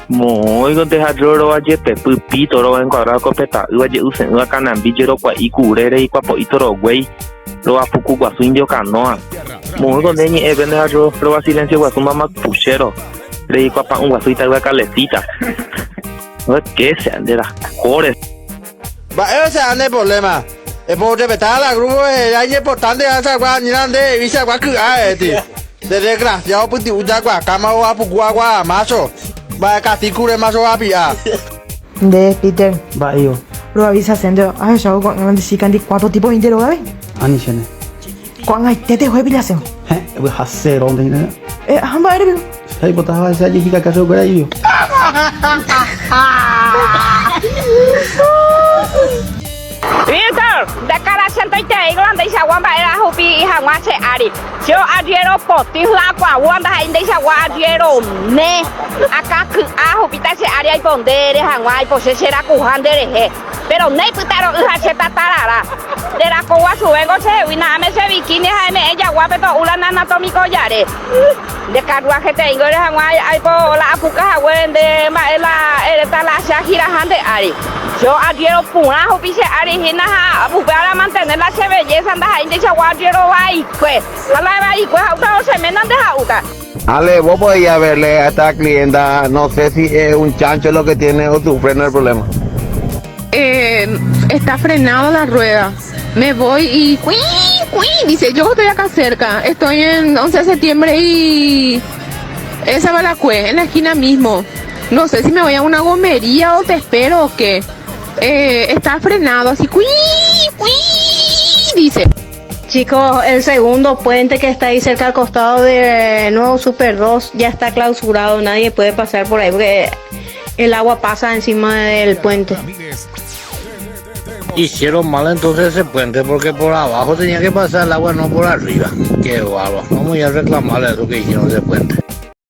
Moõiko nde ha rorovajepepy pito rova encuadrado ko peta'ýva je'use'ỹva kanambi jerokua'i kure reikuapo'i toroguéi rova puku guasu indio canoa. Moõiko nde ñe'ẽpe nde ha rova silencio guasu mama puchero reikuapa'ũ guasu ita'ýva calesita. Qué sea nde rakóre. Mba'épa che ã ne problema? Eporrepetá la grupo eheja iñimportante ha anírã nde evichagua ky'a eti. Nde desgraciado opytu'u jagua káma oapuku agua mácho. Mba'e kati kure mácho api'a. Nde, Peter. Mba'éio. Roavisase nde ahechávo ko'ág̃a nde chíkandi cuatro tipo oĩ nde rógape. Ani chéne. Ko'ag̃aite teho epillase. Hẽ, vy'ase rónte hína. Eh, ha mba'ére piko? Che aipota ha che ajehikaka chupekuéra ivio. Víctor, nde karachentoiteígua ndeichagua mba'e ahupi hag̃ua che ári. Che arriéro potĩ hyakuãvúva ndaha'éi ndeichagua arriéro ne. Akã ky'a ahupíta che ári aipondére hag̃ua aipochy che rakuha nde rehe. Péro néi pytaro'y ha che tatarara. Nde rakoguasuvéngo chehegui na'ãme che bikini ha eme'ẽ jaguápe to'u la nanatómiko jare. Nde karruajeteíngo ere hag̃ua aipo la apuka hague nde mba'e la eréta la che ahiraha nde ári. Che arriéro porã hupi che ári hína ha upévare amantene la che belleza ndaha'éi ndeichagua arriéro vaikue. Ha la vaikue ha'úta o che ména nde ha'úta. Ale, vos podías verle a esta clienta, no sé si es un chancho lo que tiene o su freno el problema. Eh, está frenado la rueda. Me voy y cuí, cuí, dice, yo estoy acá cerca. Estoy en 11 de septiembre y esa Balacue, en la esquina mismo. No sé si me voy a una gomería o te espero o qué. Eh, está frenado así, cuí, cuí, dice. Chicos, el segundo puente que está ahí cerca al costado de Nuevo Super 2 ya está clausurado, nadie puede pasar por ahí porque el agua pasa encima del puente. Hicieron mal entonces ese puente porque por abajo tenía que pasar el agua, no por arriba. Qué bárbaro. Vamos a ir a reclamarle eso que hicieron ese puente.